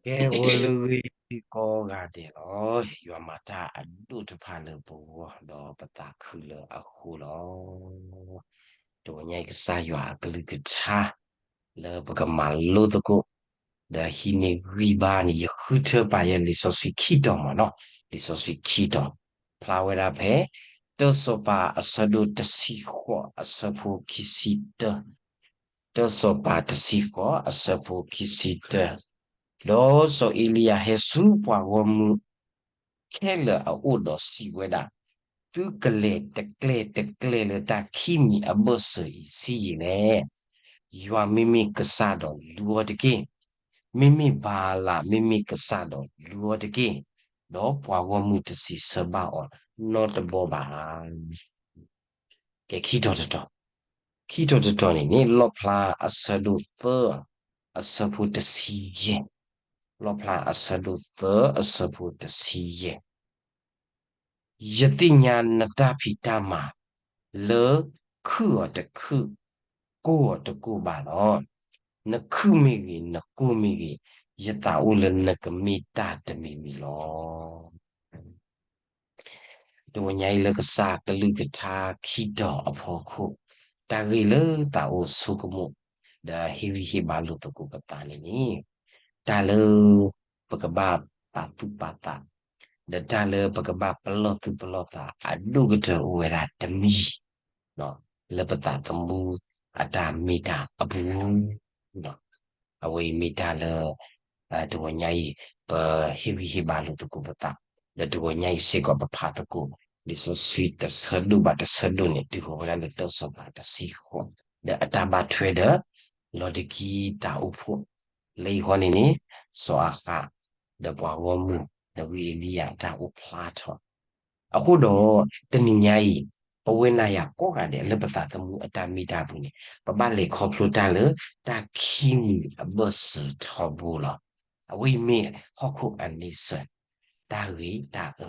ကဲ ဂီၤလၢအဂ့ၤကိးဂၤဒဲးလီၤ. ယွၤမၤတၢ်အဒိၣ်တဖၣ်လၢပဂီၢ် ဒီးပသးခုလၢအဃိလီၤ. တဝီညါအံၤကစၢ်ယွၤအကလုၢ်ကထါ လၢပကမၤလိသကိး ဒီးဟံးန့ၢ်ဂံၢ်ဘါန့ၣ် ယဃုထၢပာ်ယဲလံာ်စီဆှံခံတီၤမ့ၢ်နီၤ, လံာ်စီဆှံခံတီၤ ဖျါဝဲဒၣ်ဖဲ တၢစီၤပၤအဆၢဒိၣ်တဆံဃိးအဆၢဖိခံဆံတၢ, တၢစီၤပၤတဆံဃိးအဆၢဖိခံဆံတၢ, ဒီးစီၤအ့လံယၤဟဲဆူပှၤဂီၢ်မုၢ် ခဲလၢာ်အအိၣ်ဒီးစံးဝဲဒၣ်, သုကလဲၤတကျဲတကျဲလၢတၢ်ခံမံၤအဘၢၣ်စၢၤအံၤဆံးယံာ်လဲၣ်. ယွၤမ့မ့ၢ်ကစၢ်ဒီးလူၤအီၤတက့ၢ်. မ့မ့ၢ်ဘၤလးမ့မ့ၢ်ကစၢ်ဒီးလူၤအီၤတက့ၢ်. ဒီးပှၤဂီၢ်မုၢ်တစံးဆၢဘၣ်အီၤနီတဘီဘၣ်. ကဲ ခံတီၤတတီၤ, ခံတီၤတတီၤန့ၣ်န့ၣ် လီၣ်ဖျါအဆၢဒိၣ်သၢ အဆၢဖိတဆံယဲၢ်, လီၣ်ဖျါအဆၢဒိၣ်သၢ အဆၢဖိတဆံယဲၢ် ယသ့ၣ်ညါနတၢ်ဖံးတၢ်မၤ လၢခုၣ်အီၤတခုၣ် ကိၢ်အီၤတကိၢ်ဘၣ်လီၤ. နခုၣ်မ့ၢ်ဂ့ၤ နကိၢ်မ့ၢ်ဂ့ၤ, ယသးအိၣ်လၢနကမ့ၢ်တၢ်တမံၤမံၤလီၤ. တဝီညါအံၤလၢကစၢ်ကလုၢ်ကထါခံတီၤအဖီခိၣ်, တၢ်ဂ့ၢ်လၢသးအိၣ်ဆိကမိၣ် ဒီးဟ့ၣ်ဂံၢ်ဟ့ၣ်ဘါလိာ်သကိးပသးန့ၣ်န့ၣ်, တၢ်လၢပကဘၣ်ပာ်သူၣ်ပာ်သး, ဒီးတၢ်လၢပကဘၣ်ပလီၢ်သူၣ်ပလီၢ်သးအဒိၣ်ကတၢၢ်အိၣ်ဝဲဒၣ်တမံၤ လၢပသးသမူအတၢ်မ့ၢ်တၢ်အပူၤ, အဝဲအံၤမ့ၢ်တၢ်လၢ တဝီညါအံၤ ပဟ့ၣ်ဂံၢ်ဟ့ၣ်ဘါလိာ်သကိးပသး, ဒီးတဝီညါအံၤစ့ၢ်ကီးပဖးသကိး လံာ်စီဆှံတဆၢဒိၣ်ဘၣ်တဆၢဒိၣ်န့ၣ် တုၤဃီၤဝဲဒၣ်လၢတၢစီၤပၤတဆံဃိး, ဒီးအတၢ်ဘၣ်ထွဲဒီး လီၤဒကံတၢ်အိၣ်ဖှိၣ်, လၢအံၤဃီန့ၣ်န့ၣ် စီၤအၤဃး ဒီးပှၤဂီၢ်မုၢ် ဒီးဝံအ့လံယၤအတၢ်အိၣ်ဖျါထီၣ် အဃိဒီး တနံၤညါအံၤ ပဝဲနၤယၤကိးဂၤဒဲးလၢပသးသမူအတၢ်မ့ၢ်တၢ်ပူၤန့ၣ် ပဘၣ်လဲၤခီဖျိတၢ်လၢတၢ်ခံမံၤအဘၢၣ်စၢၤထီဘိလီၤ. အဝဲအံၤမ့ၢ်ဟီၣ်ခိၣ်အန့ဆၢၣ်, တၢ်ဂ့ၤတၢ်အၢ,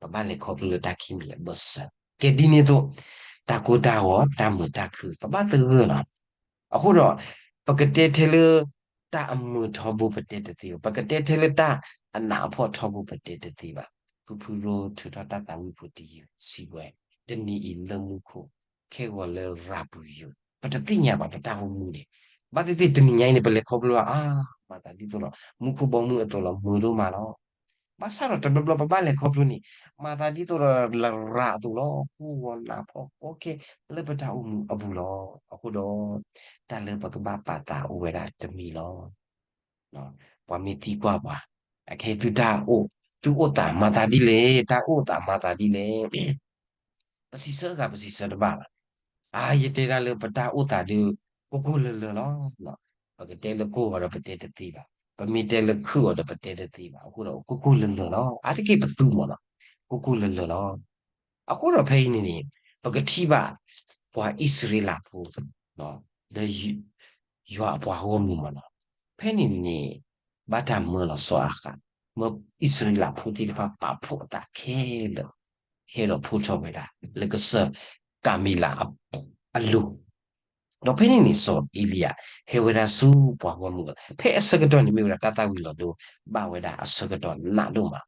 ပဘၣ်လဲၤခီဖျိလၢတၢ်ခံမံၤအဘၢၣ်စၢၤ. ကဲဒ်န့ၣ်အသိး တၢ်ကိၢ်တၢ်ဂီၤ တၢ်မုာ်တၢ်ခုၣ် ပဘၣ်သဂၢၢ်လီၤ. အဃိဒီး ပကတဲထဲလၢ တၢ်အမုာ်ထီဘိပတဲတသ့ဘၣ်, ပကတဲထဲလၢတၢ်အနးအဖှီၣ်ထီဘိပတဲတသ့ဘၣ်. ဖုဖုရိထုးထီၣ်တၢ်သးဝံၣ်ဖိတယုၢ်စံးဝဲ, တနံၤအံၤလၢမူခိၣ် ခဲဂီၤလၢရၤပူၤယိာ်, ပတသ့ၣ်ညါဘၣ်ပတၢ်အိၣ်မူန့ၣ်, ဘၣ်သ့ၣ်သ့ၣ်တနံၤညါအံၤန့ၣ် ပလဲၤခီဖျိဘၣ် အါ, မၤသးဒ်သိးဒီး မူခိၣ်ဘီမုၢ်အသိးလီၤ မုာ်ဒိၣ်မးလီၤ. ဘၣ်ဆၣ်ဒီးတဘျီဘျီပဘၣ်လဲၤခီဖျိန့ၣ် မၤသးဒ်သိးဒီးလရၤအသိးလီၤ. ကိၢ်ဂီၤနးဖှီၣ်ကီခဲလၢပတၢ်အိၣ်မူအပူၤလီၤ. အဃိဒီး တၢ်လၢပကဘၣ်ပာ်သးအိၣ်ဝဲဒၣ်တမံၤလီၤ. ပှၤမ့ၢ်သံကွၢ်ပှၤ, အခဲအံၤသုတၢ်အိၣ်, သုအိၣ်သးမၤသးဒ်လဲၣ်, တၢ်အိၣ်သးမၤသးဒ်လဲၣ် ပစံးဆၢဂၤ ပစံးဆၢတဘၣ်ဘၣ်. အါ ယတဲတၢ်လၢပတၢ်အိၣ်သးဒီး ကိၢ်ကိၢ်လၢၤလၢၤလီၤ. ပကတဲလၢကိၢ်ဂီၤဒီးပတဲတသ့ဘၣ်, ပမ့ၢ်တဲလၢခုၣ်အီၤဒီးပတဲတသ့ဘၣ်. အဃိဒီးကိၢ်ကိၢ်လၢၤလၢၤလီၤ. အါတက့ၢ်ပသူမ့ၢ်နီၤ, ကိၢ်ကိၢ်လၢၤလၢၤလီၤ. အဃိဒီးဖဲအံၤန့ၣ်န့ၣ် ပကထံၣ်ဘၣ် ပှၤအံၣ်စရ့လးဖိ ဒီး ယွၤအပှၤဂီၢ်မုၢ်မ့ၢ်နီၤ, ဖဲန့ၣ်န့ၣ် ဘၣ်တၢ်မၢလီၤစီၤအၤဃး, မၢအံၣ်စရ့လးဖိသ့ၣ်တဖၣ်ပာ်ဖှိၣ်အသးခဲလၢာ်, ဟဲဒီးဖှိၣ်ထီၣ်ဝဲဒၣ် လၢကစၢၢ်ကၤမံလးအလိၤ, ဒီးဖဲန့ၣ်န့ၣ် စီၤအ့လံယၤ ဟဲဝဲဒၣ်ဆူပှၤဂီၢ်မုၢ်အအိၣ်, ဖဲအဆၢကတီၢ်န့ၣ်မ့ၢ်ဝဲဒၣ်တၢ်သၣ်ဝံၤလီၤဒိဘၣ်ဝဲဒၣ်အဆၢကတီၢ်နးဒိၣ်မး,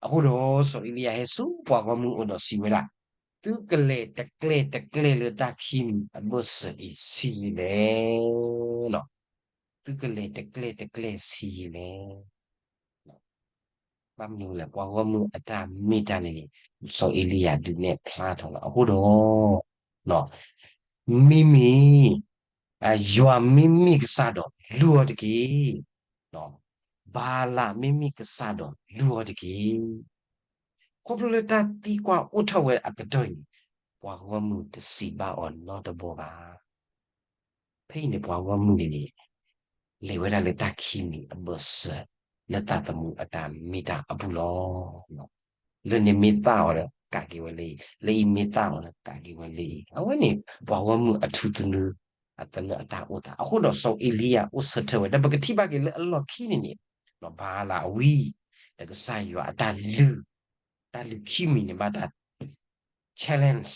အဃိဒီးစီၤအ့လံယၤဟဲဆူပှၤဂီၢ်မုၢ်အအိၣ်ဒီးစံးဝဲဒၣ်, သုကလဲၤတကျဲတကျဲလၢတၢ်ခံမံၤအဘၢၣ်စၢၤအံၤဆံးယံာ်လဲၣ်. သုကလဲၤတကျဲတကျဲဆံးယံာ်လဲၣ်. ဘၣ်မနုၤလဲၣ် ပှၤဂီၢ်မုၢ်အတၢ်မ့ၢ်တၢ်န့ၣ်န့ၣ် စီၤအ့လံယၤဒုးနဲၣ်ဖျါထီၣ်လီၤ. အဃိဒီး မ့မ့ၢ် ယွၤမ့မ့ၢ်ကစၢ်ဒီးလူၤအီၤတက့ၢ်. ဘၤလးမ့မ့ၢ်ကစၢ်ဒီးလူၤအီၤတက့ၢ်. ခီဖျိလၢတၢ်သံကွၢ်အိၣ်ထီၣ်ဝဲအကတီၢ်အံၤန့ၣ် ပှၤဂီၢ်မုၢ်တစံးဘၣ်အီၤနီတဘီဘၣ်. ဖဲအံၤန့ၣ် ပှၤဂီၢ်မုၢ်န့ၣ်န့ၣ် လဲၤဝဲဒၣ်လၢတၢ်ခံမံၤအဘၢၣ်စၢၤ လၢသးသမူအတၢ်မ့ၢ်တၢ်အပူၤလီၤ. လၢန့ၣ်မ့ၢ်သၣ်အီၤဒီးကးက့ၤဝဲလၢအံၤ, လၢအံၤမ့ၢ်သၣ်အီၤဒီးကးက့ၤဝဲလၢအံၤ, အဝဲန့ၣ် ပှၤဂီၢ်မုၢ်အထူသနူ အသနၢၣ်အတၢ်အိၣ်သး, အဃိဒီးစီၤအ့လံယၤအိၣ်ဆၢထၢၣ်ဝဲ, ဒီးပကထံၣ်ဘၣ်က့ၤလၢအလီၢ်ခံန့ၣ်န့ၣ် ဘၤလးအဝံ ဒီးကစၢ်ယွၤအတၢ်လုၢ်, တၢ်လုၢ်ခံမံၤန့ၣ်ဘၣ်တၢ် challenge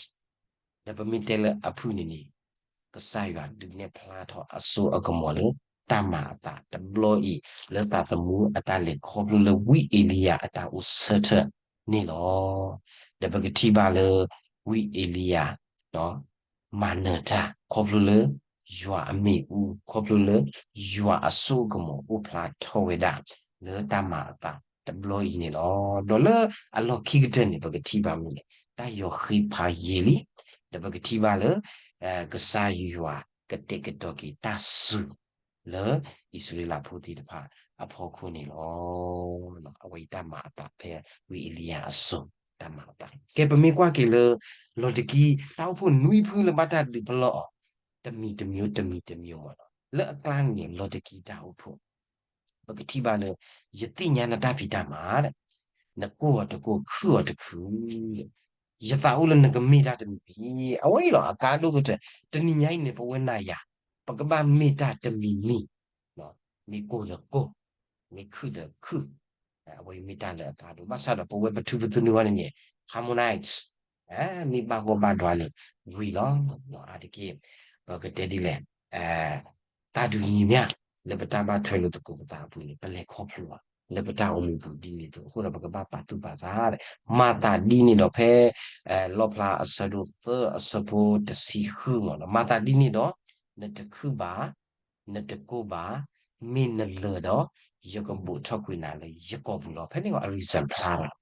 ဒီးပမ့ၢ်တဲလၢအဖုၣ်န့ၣ်န့ၣ် ကစၢ်ယွၤဒုးနဲၣ်ဖျါထီၣ်အစိအကမီၤလၢ ပကထံၣ်ဘၣ်လၢတၢ်မၤအသးတဘျီအံၤ လၢသးသမူအတၢ်လဲၤခီဖျိလၢဝံအ့လံယၤအတၢ်အိၣ်ဆၢထၢၣ်န့ၣ်လီၤ. ဒီးပကထံၣ်ဘၣ်လၢ ဝံအ့လံယၤ မၤနၢၤတၢ် ခီဖျိလၢ ယွၤအမ့ၣ်အူ ခီဖျိလၢ ယွၤအစိကမီၤအိၣ်ဖျါထီၣ်ဝဲဒၣ် လၢတၢ်မၤအသးတဘျီအံၤန့ၣ်လီၤ. ဒီးလၢအလီၢ်ခံကတၢၢ်န့ၣ် ပကထံၣ်ဘၣ်မ့ၢ်လဲၣ် တၢ်ယီၤဃ့ဖးယံာ်လံ, ဒီးပကထံၣ်ဘၣ်လၢ ကစၢ်ယွၤကတဲာ်ကတီၤက့ၤတၢ်စူၤ လၢအံၣ်စရ့လးဖိသ့ၣ်တဖၣ်အဖီခိၣ်န့ၣ်လီၤ. အဝဲအံၤတၢ်မၤအသးဖဲဝံအ့လံယၤအစိၤ တၢ်မၤအသး. ကဲ ပမ့ၢ်ကွၢ်က့ၤလၢ လီၤတကံ တၢ်အိၣ်ဖှိၣ်နွံဖုလၢဘၣ်တၢ်ဒုးပလီၢ်အီၤ တမံၤတမံၤ တမံၤတမံၤမ့ၢ်လီၤ. လၢအကျါန့ၣ် လီၤတကံတၢ်အိၣ်ဖှိၣ် ပကထံၣ်ဘၣ်လၢ ယသ့ၣ်ညါနတၢ်ဖံးတၢ်မၤ နကိၢ်အီၤတကိၢ် ခုၣ်အီၤတခုၣ် ယသးအိၣ်လၢနကမ့ၢ်တၢ်တမံၤမံၤ အဝဲအံၤလီၤ အကါဒိၣ်ကတၢၢ် တနံၤညါအံၤန့ၣ် ပဝဲနၤယၤ ပကဘၣ်မ့ၢ်တၢ်တမံၤမံၤ မ့ၢ်ကိၢ်ဒီးကိၢ် မ့ၢ်ခုၣ်ဒီးခုၣ် အဝဲအံၤမ့ၢ်တၢ်လၢအကါဒိၣ် ဘၣ်ဆၣ်ဒီးပဝဲပထူပသနူအံၤန့ၣ်န့ၣ် harmonize မ့ၢ်ဘၣ်ဂီၢ်ဘၣ်ဒွါလၢဝံၤလီၤ. အါတက့ၢ် ပကတဲဒ်လဲၣ် တၢ်ဒုးညီမး လၢပတၢ်ဘၣ်ထွဲလိာ်သကိးပသးအပူၤန့ၣ် ပလဲၤခီဖျိအီၤ လၢပတၢ်အိၣ်မူပူၤဒ်န့ၣ်အသိး အဃိဒီးပကဘၣ်ပာ်သူၣ်ပာ်သး မၤသးဒ်န့ၣ်ဒီးဖဲ လီၣ်ဖျါအဆၢဒိၣ်သၢအဆၢဖိတဆံဃုမ့ၢ်နီၤ မၤသးဒ်န့ၣ်ဒီး နတခုၣ်ဘၣ် နတကိၢ်ဘၣ် မ့ၢ်နလၢာ်ဒီး ယကဘိးထီၣ်ကွံာ်နၤလၢယကီၢ်ပူၤလီၤ. ဖဲန့ၣ်အ reason ဖျါလီၤ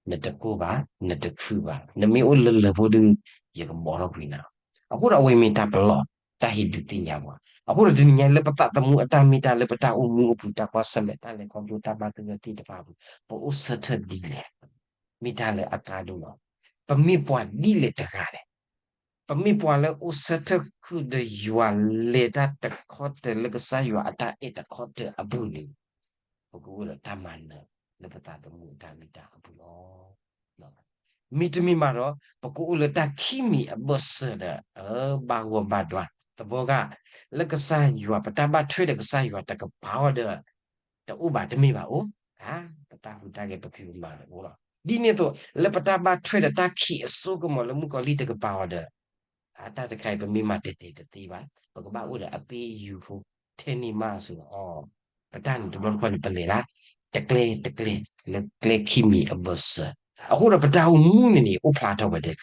နတကိၢ်ဘၣ် နတခုၣ်ဘၣ် နမ့ၢ်အိၣ်လၢလၢာ်ဖိဒုး ယကဘိးထီၣ်ကွံာ်နၤလီၤ. အဃိဒီးအဝဲမ့ၢ်တၢ်ပလီၢ် တၢ်ဟ့ၣ်ဒုးသ့ၣ်ညါပှၤ အဃိဒီးတနံၤညါလၢပသးသမူအတၢ်မ့ၢ်တၢ်လၢပတၢ်အိၣ်မူအပူၤ တၢ်ကွၢ်ဆၢၣ်မဲာ် တၢ်လဲၤခီဖျိ တၢ်ဘၣ်သဂၢၢ်သ့ၣ်တဖၣ်အပူၤ ပအိၣ်ဆၢထၢၣ်ဒ်လဲၣ် မ့ၢ်တၢ်လၢအကါဒိၣ်လီၤ. ပမ့ၢ်ပှၤဒ်လဲၣ်တဂၤလဲၣ် ပမ့ၢ်ပှၤလၢအိၣ်ဆၢထၢၣ်ဃုာ်ဒီးယွၤ လဲၤတၢ်တခီတၢၤလၢကစၢ်ယွၤအတၢ်အဲၣ်တခီတၢၤအပူၤန့ၣ် ပကအိၣ်ဒီးတၢ်မၤနၢၤလၢပသးသမူအတၢ်မ့ၢ်တၢ်အပူၤလီၤ. မ့တမ့ၢ်ဘၣ်ဒီး ပကအိၣ်လၢတၢ်ခံမံၤအဘၢၣ်စၢၤဒီး ဘၣ်ဂီၢ်ဘၣ်ဒွါ သဘီဂၤ လၢကစၢ်ယွၤ ပတၢ်ဘၣ်ထွဲဒီးကစၢ်ယွၤတကပၤအီၤဒီး တအိၣ်ဘၣ်တမ့ၢ်ဘၣ်အိၣ်, ပတၢ်ဟူးတၢ်ဂဲၤပဖံးပမၤအိၣ်လီၤ. ဒ်န့ၣ်အသိး လၢပတၢ်ဘၣ်ထွဲဒီးတၢ်ခံးအစိကမီၤလၢမုၣ်ကီၤလံၢ်တကပၤအီၤဒီး တၢ်တခါအံၤပမ့ၢ်မၤတဲာ်တဲာ်တသ့ဘၣ်, ပကဘၣ်အိၣ်ဒီးအပ့ၢ်ယုၢ်ဖိ ထဲန့ၣ်မးစ့ၢ်ကီး ပတၢ်န့ၣ်တဘျီတခီၣ်န့ၣ် ပလဲၤဒၣ် တကျဲတကျဲ လၢကျဲခံမံၤအဘၢၣ်စၢၤ, အဃိဒီးပတၢ်အိၣ်မူန့ၣ်န့ၣ် အိၣ်ဖျါထီၣ်ဝဲဒၣ်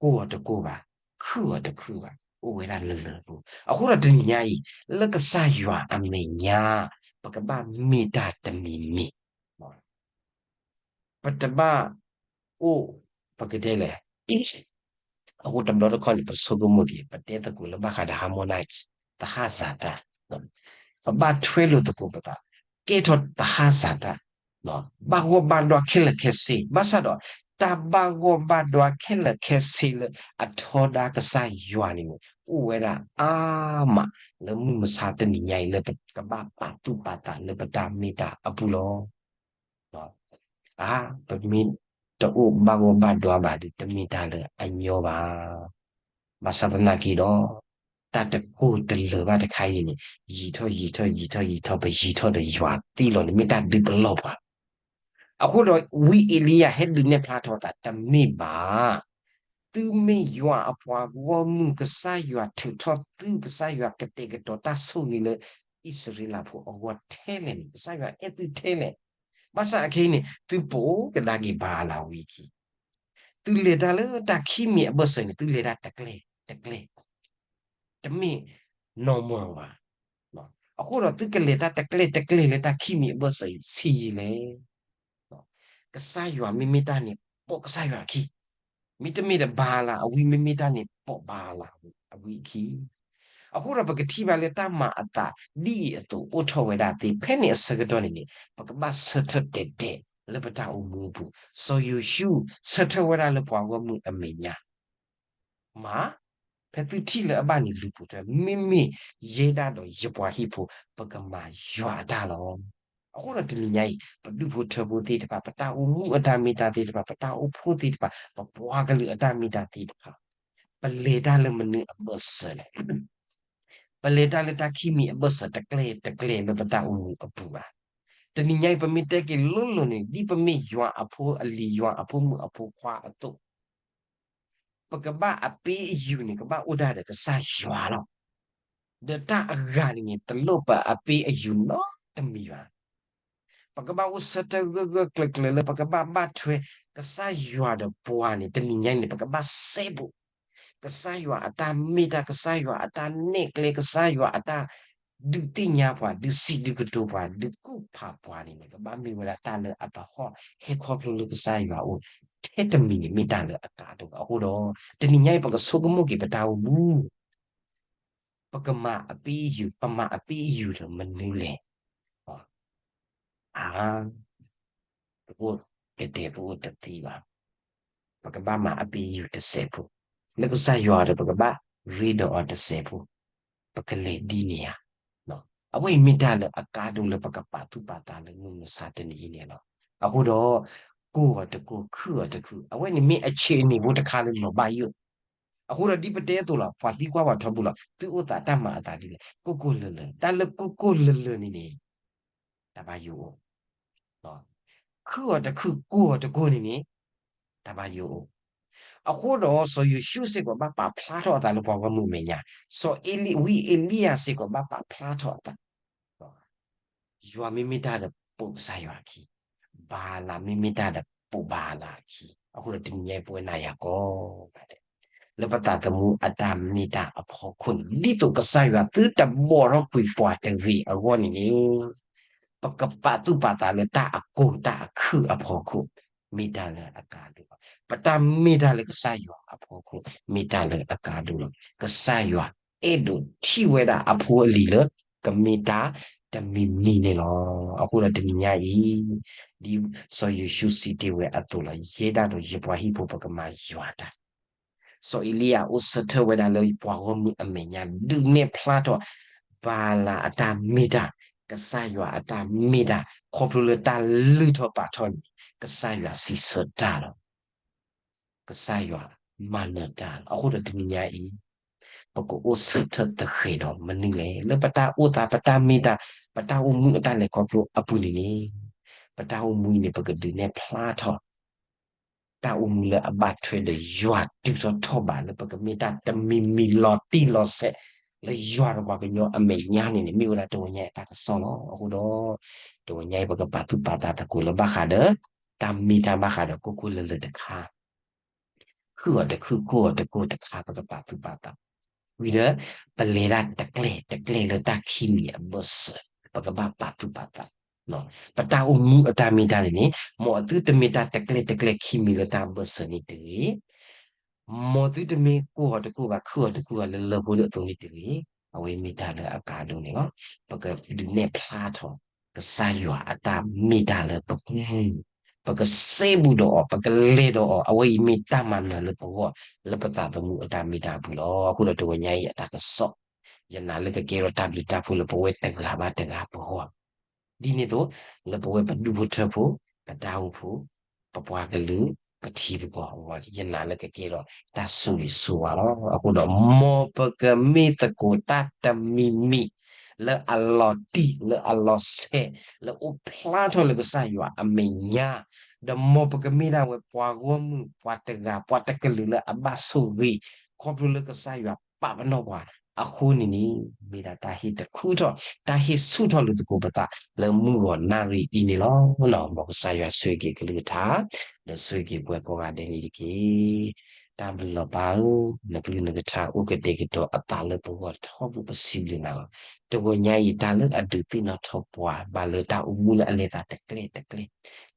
ကိၢ်အီၤတကိၢ်ဘၣ်, ခုၣ်အီၤတခုၣ်ဘၣ်, အိၣ်ဝဲဒၣ်လၢလၢပူၤ, အဃိဒီးတနံၤညါအံၤ လၢကစၢ်ယွၤအမဲာ်ညါ ပကဘၣ်မ့ၢ်တၢ်တမံၤမံၤ ပတဘၣ်အိၣ် ပကတဲလဲၣ်, အဃိတဘျီတခီၣ်န့ၣ် ပဆိကမိၣ်က့ၤ ပတဲသကိးလၢဘၣ်ဃးဒီး harmonize သဟၣ်စၢ်တၢ်, ပဘၣ်ထွဲလိာ်သကိးပသး, ကဲထီၣ်သဟၣ်စၢ်တၢ်, ဘၣ်ဂီၢ်ဘၣ်ဒွါခဲလၢာ်ခဲဆ့, ဘၣ်ဆၣ်ဒီး တၢ်ဘၣ်ဂီၢ်ဘၣ်ဒွါခဲလၢာ်ခဲဆ့လၢအထီဒါကစၢ်ယွၤန့ၣ်န့ၣ် အိၣ်ဝဲဒၣ်အါမး လၢမုၢ်မဆါတနံၤညါအံၤ လၢပကဘၣ်ပာ်သူၣ်ပာ်သးလၢပတၢ်မ့ၢ်တၢ်အပူၤလီၤ. အါ, ပမ့ၢ်တအိၣ်ဘၣ်ဂီၢ်ဘၣ်ဒွါဘၣ်ဒီး တမ့ၢ်တၢ်လၢအညီဘၣ်. ဘၣ်ဆၣ်သနာ်က့ဒီး တၢ်တကိၢ်တလၢာ်ဘၣ်တခါအံၤန့ၣ် ယံာ်ထီၣ်ယံာ်ထီၣ်ယံာ်ထီၣ်ယံာ်ထီၣ် ပယံာ်ထီၣ်ဒီးယွၤသံလီၤန့ၣ် မ့ၢ်တၢ်ဒုးပလီၢ်ပှၤ အဃိဒီး ဝံအ့လံယၤဟဲဒုးနဲၣ်ဖျါထီၣ်သး တမ့ၢ်ဘၣ်. သုမ့ၢ်ယွၤအပှၤဂီၢ်မုၢ် ကစၢ်ယွၤထုးထီၣ်သု ကစၢ်ယွၤကတဲာ်ကတီၤတၢ်ဆိၣ်ဂ့ၤလၢ အံၣ်စရ့လးဖိအဂီၢ်ထဲလဲၣ်န့ၣ် ကစၢ်ယွၤအဲၣ်သုထဲလဲၣ်. ဘၣ်ဆၣ်အခဲအံၤန့ၣ် သုပိာ်ကဒါက့ၤဘၤအၤလးဝံအခံ သုလဲၤတၢ်လၢတၢ်ခံမံၤအဘၢၣ်စၢၤန့ၣ် သုလဲၤတၢ်တကျဲ, တကျဲ, တမ့ၢ် normal ဘၣ်. အဃိဒီးသုကလဲၤတၢ်တကျဲတကျဲလၢတၢ်ခံမံၤအဘၢၣ်စၢၤအံၤဆံးယံာ်လဲၣ်. ကစၢ်ယွၤမ့မ့ၢ်တၢ်န့ၣ် ပိာ်ကစၢ်ယွၤအခံ, မ့တမ့ၢ်ဒီးဘၤအၤလးအဝံမ့မ့ၢ်တၢ်န့ၣ် ပိာ်ဘၤအၤလးအဝံအခံ အဃိဒီးပကထံၣ်ဘၣ်လၢတၢ်မၤအသးဒ်အံၤအသိးအိၣ်ထီၣ်ဝဲဒၣ်သ့ ဖဲန့ၣ်အဆၢကတီၢ်န့ၣ်န့ၣ် ပကဘၣ်ဆၢထၢၣ်တဲာ်တဲာ်လၢပတၢ်အိၣ်မူအပူၤ, စီၤယိၤၡူဆၢထၢၣ်ဝဲဒၣ်လၢပှၤဂီၢ်မုၢ်အမဲာ်ညါ မး, ဖဲသုထံၣ်လၢအဘၣ်န့ၣ် လူၤပိာ်ထွဲ မ့မ့ၢ်ယဲဒၣ်ဒီးယပှၤဟံၣ်ဖိ ပကမၤယွၤအတၢ်လီၤ. အဃိဒီးတနံၤညါအံၤ ပဒူၣ်ဖိထၢဖိသ့ၣ်တဖၣ် ပတၢ်အိၣ်မူအတၢ်မ့ၢ်တၢ်သ့ၣ်တဖၣ် ပတၢ်အိၣ်ဖှိၣ်သ့ၣ်တဖၣ် ပပှၤကလုာ်အတၢ်မ့ၢ်တၢ်သ့ၣ်တဖၣ် ပလဲၤတၢ်လၢမနုၤအဘၢၣ်စၢၤလဲၣ်. ပလဲၤတၢ်လၢတၢ်ခံမံၤအဘၢၣ်စၢၤတကျဲတကျဲလၢပတၢ်အိၣ်မူအပူၤဘၣ်. တနံၤညါအံၤ ပမ့ၢ်တဲက့ၤလိၤလိၤန့ၣ် ဒ်ပမ့ၢ်ယွၤအဖိအလံၤ ယွၤအဖိမုၣ်အဖိခွါအသိး ပကဘၣ်အပ့ၢ်အယူၢ်န့ၣ် ကဘၣ်အိၣ်ဒၣ်ဒီးကစၢ်ယွၤလီၤ. ဒီးတၢ်အဂၤန့ၣ်န့ၣ် တလိၣ်ပအပ့ၢ်အယူၤနီတမံၤဘၣ်. ပကဘၣ်အိၣ်ဆၢထၢၣ်ဂၢၢ်ဂၢၢ်ကျၢၤကျၢၤလၢ ပကဘၣ်ဘၣ်ထွဲ ကစၢ်ယွၤဒီးပှၤန့ၣ် တနံၤညါအံၤန့ၣ် ပကဘၣ်စဲဘူး ကစၢ်ယွၤအတၢ်မ့ၢ်တၢ်, ကစၢ်ယွၤအတၢ်နဲၣ်ကျဲ, ကစၢ်ယွၤအတၢ်ဒုးသ့ၣ်ညါပှၤ, ဒုးစံးဒုးကတိၤပှၤ, ဒုးကူၣ်ဖးပှၤန့ၣ်န့ၣ် ကဘၣ်မ့ၢ်ဝဲဒၣ်တၢ်လၢအသဟီၣ်ဟဲခီဖျိလၢကစၢ်ယွၤအအိၣ် ထဲတမံၤန့ၣ် မ့ၢ်တၢ်လၢအကါဒိၣ်. အဃိဒီး တနံၤညါအံၤ ပကဆိကမိၣ်က့ၤပတၢ်အိၣ်မူ ပကမၤအပ့ၢ်အယူၤ, ပမၤအပ့ၢ်အယူၤဒီးမနုၤလဲၣ်. အါ, ပအိၣ်ကတဲာ်ပအိၣ်တသ့ဘၣ်. ပကဘၣ်မၤအပ့ၢ်အယူၤတစဲးဖိ, လၢကစၢ်ယွၤဒီးပကဘၣ်ရ့ဒီးအီၤတစဲးဖိ, ပကလဲၤဒ်န့ၣ်ဧါ. အဝဲအံၤမ့ၢ်တၢ်လၢအကါဒိၣ်လၢပကပာ်သူၣ်ပာ်သးလၢမုၢ်မဆါတနံၤအံၤန့ၣ်လီၤ. အဃိဒီး ကိၢ်အီၤတကိၢ်, ခုၣ်အီၤတခုၣ်, အဝဲန့ၣ်မ့ၢ်အဆ့ၣ်အနံၣ်ဖိတခါလၢလီၤဘၣ်ယိၣ်. အဃိဒီးဒ်ပတဲအသိးလီၤ, ပှၤသံကွၢ်ပှၤထီဘိလီၤ, သုအိၣ်သးတၢ်မၤအသးဒ်လဲၣ်, ကိၢ်ကိၢ်လၢၤလၢၤ, တၢ်လၢကိၢ်ကိၢ်လၢၤလၢၤန့ၣ်န့ၣ် တၢ်ဘၣ်ယိၣ်အိၣ်, ခုၣ်အီၤတခုၣ်, ကိၢ်အီၤတကိၢ်န့ၣ်န့ၣ် တၢ်ဘၣ်ယိၣ်အိၣ်. အဃိဒီးစီၤယိၤၡူစ့ၢ်ကီးဘၣ်ပာ်ဖျါထီၣ်အသးလၢပှၤဂီၢ်မုၢ်အမဲာ်ညါ, စီၤအ့လံ, ဝံအ့လံယၤစ့ၢ်ကီးဘၣ်ပာ်ဖျါထီၣ်အသး ယွၤမ့မ့ၢ်တၢ်ဒီးပိာ်ကစၢ်ယွၤအခံ, ဘၤလးမ့မ့ၢ်တၢ်ဒီးပိာ်ဘၤလးအခံ. အဃိဒီးတနံၤညါအံၤပဝဲနၤယၤကိးဂၤဒဲး လၢပသးသမူအတၢ်မ့ၢ်တၢ်အဖီခိၣ်န့ၣ် ဒ်သိးကစၢ်ယွၤသုတဘီၣ်ထီၣ်ကွံာ်ပှၤတဂ့ၤအဂီၢ်န့ၣ်န့ၣ် ပကပာ်သူၣ်ပာ်သးလၢတၢ်အကိၢ်တၢ်အခုၣ်အဖီခိၣ် မ့ၢ်တၢ်လၢအကါဒိၣ်လီၤ. ပတၢ်မ့ၢ်တၢ်လၢကစၢ်ယွၤအဖီခိၣ် မ့ၢ်တၢ်လၢအကါဒိၣ်လီၤ. ကစၢ်ယွၤအဲၣ်ဒိးထံၣ်ဝဲဒၣ်အဖိအလံၤလၢ ကမ့ၢ်တၢ်တမံၤမံၤန့ၣ်လီၤ. အဃိဒီးတနံၤညါအံၤ ဒ်စီၤယိၤၡူစံးတ့ၢ်ဝဲအသိးလီၤ, ယဲဒၣ်ဒီးယပှၤဟံၣ်ဖိပကမၤယွၤတၢ် စီၤအ့လံယၤအိၣ်ဆၢထၢၣ်ဝဲဒၣ်လၢပှၤဂီၢ်မုၢ်အမဲာ်ညါ ဒုးနဲၣ်ဖျါထီၣ် ဘၤလးအတၢ်မ့ၢ်တၢ်, ကစၢ်ယွၤအတၢ်မ့ၢ်တၢ်, ခီဖျိလၢတၢ်လုၢ်ထီၣ်ပာ်ထီၣ်န့ၣ် ကစၢ်ယွၤစံးဆၢတၢ်လီၤ. ကစၢ်ယွၤမၤနၢၤတၢ်လီၤ. အဃိဒီးတနံၤညါအံၤ ပကအိၣ်ဆၢထၢၣ်သဃဲးဒီးမနုၤလဲၣ်, လၢပတၢ်အိၣ်သး ပတၢ်မ့ၢ်တၢ် ပတၢ်အိၣ်မူအတၢ်လဲၤခီဖျိအပူၤန့ၣ်န့ၣ် ပတၢ်အိၣ်မူအံၤန့ၣ် ပကဒုးနဲၣ်ဖျါထီၣ် တၢ်အိၣ်မူလၢအဘၣ်ထွဲဒီးယွၤတုၤထီၣ်ထီၣ်ဘးလၢပကမ့ၢ်တၢ်တမံၤမံၤလီၤတံၢ်လီၤဆဲး လၢယွၤဒီးပှၤကညီအမဲာ်ညါန့ၣ်န့ၣ် မ့ၢ်ဝဲဒၣ်တဝီညါအတၢ်ကစီၣ်လီၤ. အဃိဒီး တဝီညါအံၤ ပကပာ်သူၣ်ပာ်သးသကိးလၢဘၣ်ဃးဒီး တၢ်မ့ၢ်တၢ်ဘၣ်ဃးဒီးကိၢ်ကိၢ်လၢၤလၢၤတခါ ခုၣ်အီၤတခုၣ် ကိၢ်အီၤတကိၢ်တခါ ပကပာ်သူၣ်ပာ်သး, ဝံၤဒီး ပလဲၤဒၣ်တကျဲတကျဲလၢတၢ်ခံမံၤအဘၢၣ်စၢၤ ပကဘၣ်ပာ်သူၣ်ပာ်သး, ပတၢ်အိၣ်မူအတၢ်မ့ၢ်တၢ်န့ၣ်န့ၣ် မ်အသုတမ့ၢ်တၢ်တကျဲတကျဲခံမံၤလၢတၢ်ဘၢၣ်စၢၤန့ၣ်တဂ့ၤ, မ်သုတမ့ၢ်ကိၢ်အီၤတကိၢ်ဘၣ် ခုၣ်အီၤတခုၣ်ဘၣ်လၢလၢၢ်ဖိဒၣ်အသိးန့ၣ်တဂ့ၤ, အဝဲမ့ၢ်တၢ်လၢအကါဒိၣ်န့ၣ်လီၤ. ပကဒုးနဲၣ်ဖျါထီၣ် ကစၢ်ယွၤအတၢ်မ့ၢ်တၢ်လၢပပူၤ, ပကစဲဘူးဒီးအီၤ ပကလဲၤဒီးအီၤ အဝဲအံၤမ့ၢ်တၢ်မၤနၢၤလၢပဂီၢ် လၢပသးသမူအတၢ်မ့ၢ်တၢ်အပူၤလီၤ. အဃိဒီးတဝီညါအံၤအတၢ်ကစီၣ် ယနာ်လၢကကဲထီၣ်တၢ်ဘျုးတၢ်ဖှိၣ်လၢပဝဲတဂၤဘၣ်တဂၤပဂီၢ် ဒ်န့ၣ်အသိး လၢပဝဲပဒူၣ်ဖိထၢဖိ ပတၢ်အိၣ်ဖှိၣ် ပပှၤကလုာ် ပထံပကီၢ်အဂီၢ် ယနာ်လၢကကဲထီၣ်တၢ်ဆိၣ်ဂ့ၤဆိၣ်ဝါလီၤ. အဃိဒီး မ်ပကမ့ၢ်သကိးတၢ်တမံၤမံၤ လၢအလီၤတံၢ် လၢအလီၤဆဲး လၢအိၣ်ဖျါထီၣ်လၢကစၢ်ယွၤအမဲာ်ညါ, ဒီးမ်ပကမ့ၢ်ဒၣ်ဝဲပှၤဂီၢ်မုၢ် ပှၤတဂၤ ပှၤတကလုာ်လၢအဘၣ်ဆိၣ်ဂ့ၤ ခီဖျိလၢကစၢ်ယွၤပာ်ပနီၣ်ပှၤ အဃိန့ၣ်န့ၣ် မ့ၢ်ဒၣ်တၢ်ဟ့ၣ်တခူထီၣ် တၢ်ဟ့ၣ်ဆူၣ်ထီၣ်လၢသကိးပသး လၢမုၢ်ဂီၤနၣ်ရံၣ်အံၤန့ၣ်လီၤ. မ်ကစၢ်ယွၤဆိၣ်ဂ့ၤက့ၤကလုၢ်ကထါ ဒီးဆိၣ်ဂ့ၤက့ၤပှၤကိးဂၤဒဲးန့ၣ်တက့ၢ်. တၢ်ဘျုးလီၤပၢ်ဧၢ, နကလုၢ်နကထါအိၣ်ကတဲာ်ကတီၤအသးလၢပဂီၢ်ထီဘိ ပစံးဘျုးနၤလီၤ. တဂီၤညါအံၤ တၢ်လၢအဒုးသ့ၣ်နီၣ်ထီၣ်ပှၤ ဘၣ်လၢတၢ်အိၣ်မူလၢအလဲၤသးတကျဲတကျဲ တၢ်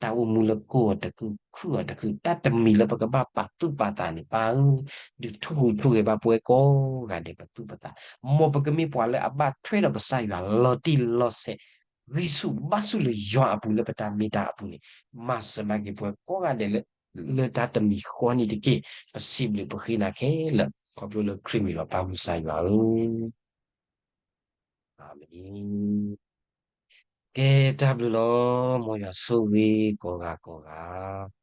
အိၣ်မူလၢကိၢ်အီၤတကုၢ် ခုၣ်အီၤတခုၣ် တၢ်တမံၤလၢပကဘၣ်ပာ်သူၣ်ပာ်သးန့ၣ် ပၢ်ဧၢ, ဒုးထိၣ်ဟူးထိၣ်ဂဲၤဘၣ်ပဝဲကိးဂၤဒဲးပသူၣ်ပသး, မ်ပကမ့ၢ်ပှၤလၢအဘၣ်ထွဲဒီးကစၢ်ယွၤလီၤတံၢ်လီၤဆဲး ဂံၢ်ဆူၣ်ဘါဆူၣ်လၢယွၤအပူၤလၢပတၢ်မ့ၢ်တၢ်အပူၤန့ၣ်, မၤစၢၤဘၣ်က့ၤပဝဲကိးဂၤဒဲးလၢ လၢတၢ်တမံၤဃီန့ၣ်တက့ၢ်. ပစံးဘျုးပဃ့နၤခဲလၢာ် ခီဖျိလၢခရံာ်မံၤလီၤ ပၢ်မုၢ်ကစၢ်ယွၤဧၢ. အၤမ့ၣ်. ကဲတၢ်ဘျုးလီၤ. မ်ယွၤဆိၣ်ဂ့ၤကိးဂၤကိးဂၤ